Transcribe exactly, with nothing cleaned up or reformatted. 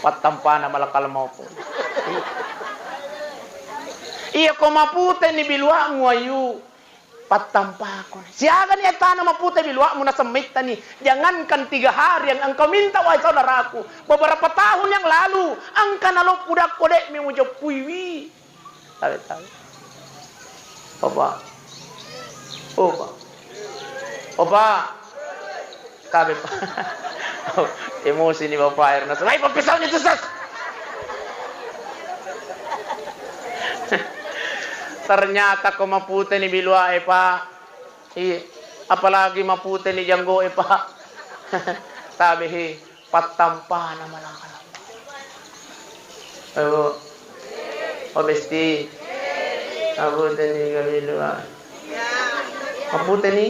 Pattampana malakal maut. Iya ko maputeni biluamu, Ayu, pattampako. Siagani tana mapute biluamu nasemmaittani. Jangankan tiga hari yang engkau minta, wahai saudaraku, beberapa tahun yang lalu engka naloppu dakko de'mi mujeppuiwi. Tabe, tabe. Opa. Opa. Opa. Tabe, Pak. Emosi ni Bapak air nasu. Ai, pappisau ni, sus, sus. Ternyata ko mapute ni biluae, Pak. Iya. Apalagi mapute ni janggoe, Pak. Tabe, he. Pattampana malakal. Ayo. Oh, besti. Maputeni gabilua. Maputeni?